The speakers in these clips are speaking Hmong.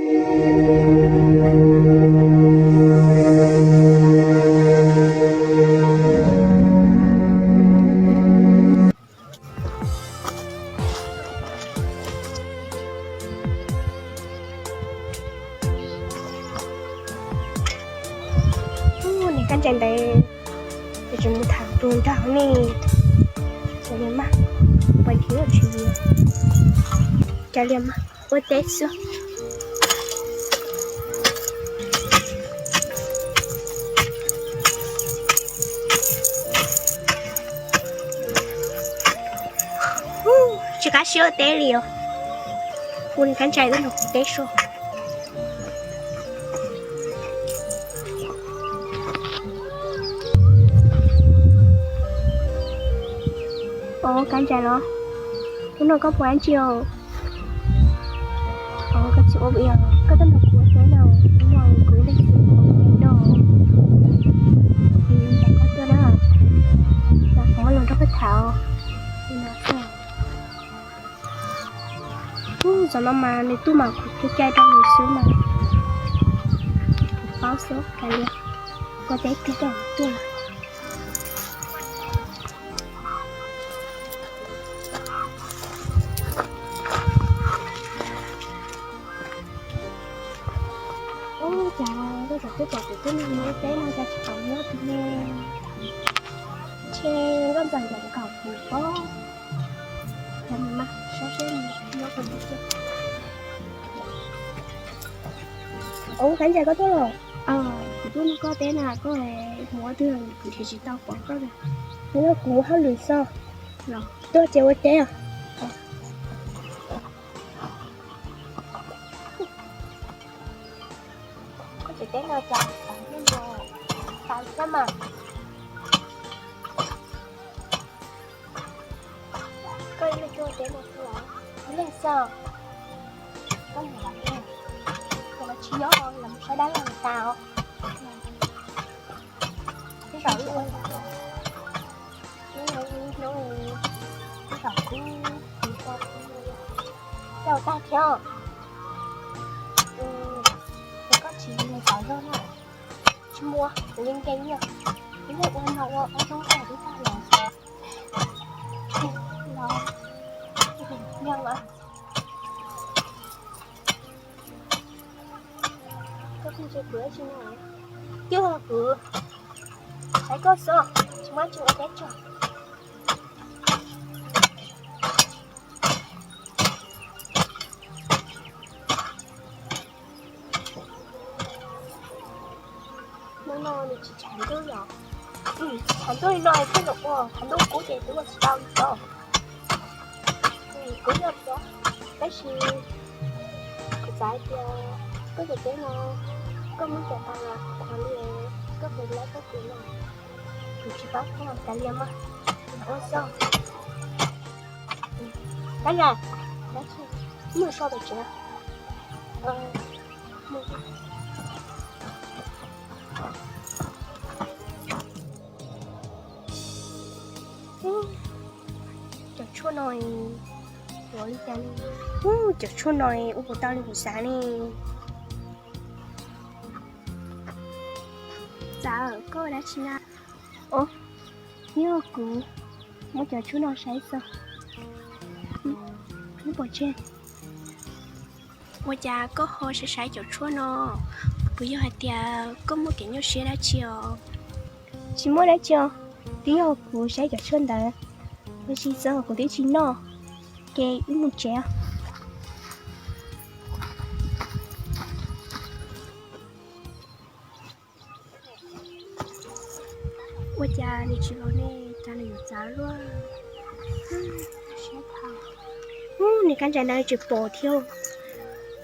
Niag kab ntsais ntawd, ces tseem mus tham tus ntag ne. Cas li mas, pais thiab tsis yuav. Cas li mas, ua teb xwb. Tsis qab siab ua teb li os. Ua niag kab ntsais ub nrog kuv teb soj. Ua kab ntsais los, hnub no koj puas dab tsi os? Koj tsis ua ib yam, koj tuaj nrog kuv ua teb no, hnub no kuv ib leeg xwb kuv ua teb no. Ces koj tuaj na, los kuv los nrog koj tham. Ub, zaum no mas nws tuaj mas kuv tus cai rau nws xwb mas. Kuv paub xwb kav liam, koj teb kiag rau kuv tuaj. Ub, cas koj txawm tuaj pom kuv tuaj nrog nws ua teb no cas tsis pom nyob twg ne? Ntshe koj ntxeev nkaus kuv pob. Ua kab ntsais koj tuaj los? Kuv tuaj nrog koj teb na, koj mus ua twg kuv thiaj tsis tau pom koj na. Kuv hauj lwm xwb. Tuaj ces ua teb os. Koj tsev teb no cas xav thiab mas. Koj ib leeg tuaj teb no xwb los? Ib leeg xwb. Koj mus los, koj los tsis nyob los mus saib dab laug tas os. Tej zaum ib ua, tej zaum ib hnub, tej zaum kuv, kuv tau, tau tag thiab. Ces koj tsis mus tau zog na. Tsis muaj, kuv yeej nkees yog ib leeg ua no ua ob hnub tag twb tag los. Los, yog mas. Koj pheej tsis kuv dab tsi no? Yog kuv saib koj xwb, tsis muaj dab tsi ua teb tso. Hnub no nws tsis tshav ntuj yom? Tshav ntuj li no thiaj los ua, tshav ntuj kub ces twb ua tsis tau li os. Kuv yog tias, tab sis kuv xav hais tias koj cov teb no, koj muab cov tas los qhuav li, koj puas laib koj kuv no? Kuv tsis paub thiab, kav liam mas, ua xwb. Kab ntsais, mus so pem tsev. Cov tshuaj no ua li cas? Cov tshuaj no ua puas tau li kuv xav ne? Txawm koj ua dab tsi na? Os, yog kuv muab cov tshuaj no saib xwb. Ua cas koj ho saib saib cov tshuaj no? Puas yog hais tias koj muaj kev nyuaj siab dab tsi os? Tsis muaj dab tsi os, twb yog kuv saib cov tshuaj ntawd, tab sis txog kuv twb tsis noj, ces wb mus tsev. Ua cas nws tsis los ne, cas nws yuav txawv luaj. Ub, niag kab ntsais ntawd tsis pom thiab.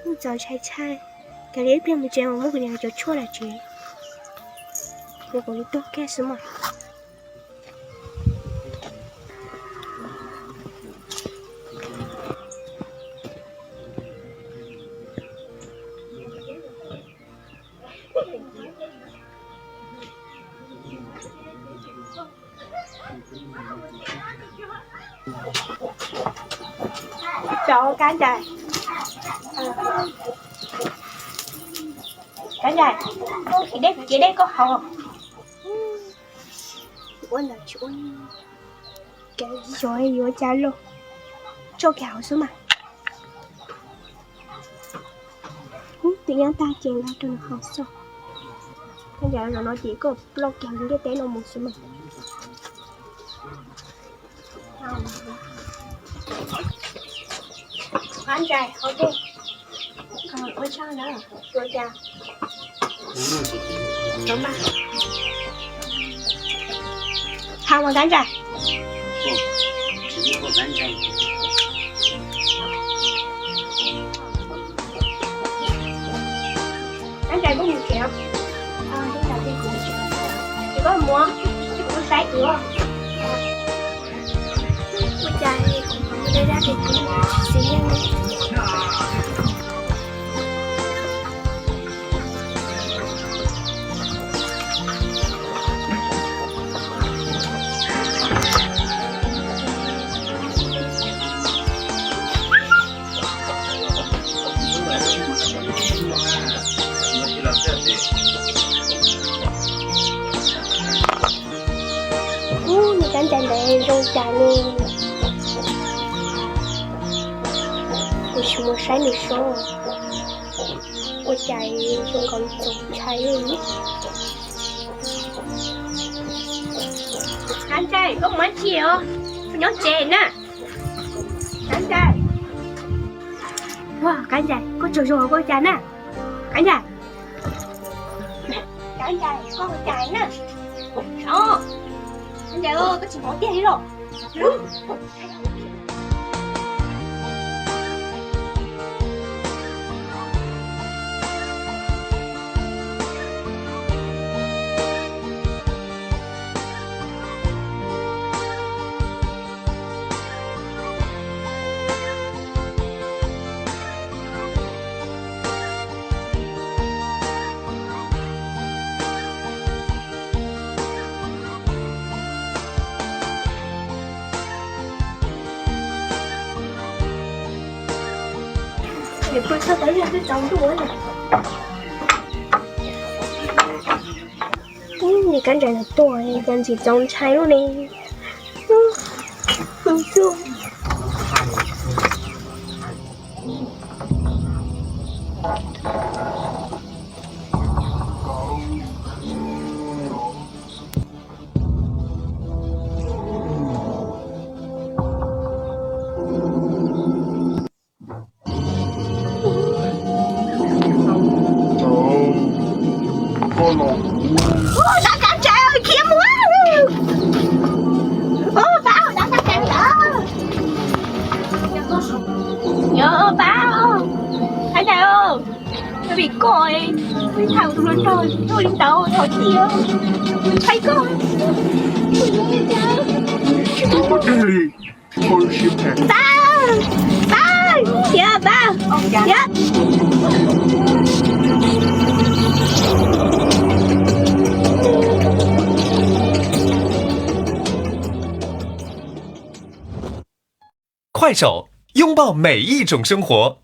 Ub, txaus ntshai tshaj. Kav liam ib pliag mus tsev mas muab kuv niam cov tshuaj lawm tsev. Kuv kuv li tuag kiag xwb mas. Cov kab ntsais. Cov ntsa, koj khib dej, kuv cia dej koj haus. Ua ntawd tsis ua, yuav cas los, tso kiag hauv xwb mas. Twb nyob tag ces los rau nws haus xwb. Cov ntsa, zaum no ces koj ploj kiag ntiaj teb no mus xwb mas. Qab ntsais hauv dej, ua tsaug na, ua cas. Haus mas Kab Ntsais. Kab Ntsais, koj mus tsev os. Ces koj mus, kuv saib kuv. Ua cas kuv de dab ces kuv tsis xis neej li. Ub, niag Kab Ntsais ntawd zoo cas ne? Kuv tsis mus saib nws sob. Ua cas zoo nkaus txaus ntshai li. Kab Ntsais, koj mus dab tsi os? Koj nyob tsev na. Kab Ntsais. Ua, Kab Ntsais, koj tsaug zog koj ua cas na? Kab Ntsais. Kab Ntsais, koj ua cas na? Os, Kab Ntsais, koj tsis hnov tiag li los? Ub, niag Kab Ntsais no tuaj, cas ntxim txaus ntshai luaj ne. Ub, Kab Ntsais, khiav mus. Ub, pab, Kab Ntsais ntawd. Nyob pab, Kab Ntsais, vim koj, vim thaum tus hluas nraug tuaj li ntawd thaum ntej, ntshai koj. Pab, pab, yog pab, yog. 快手，拥抱每一种生活。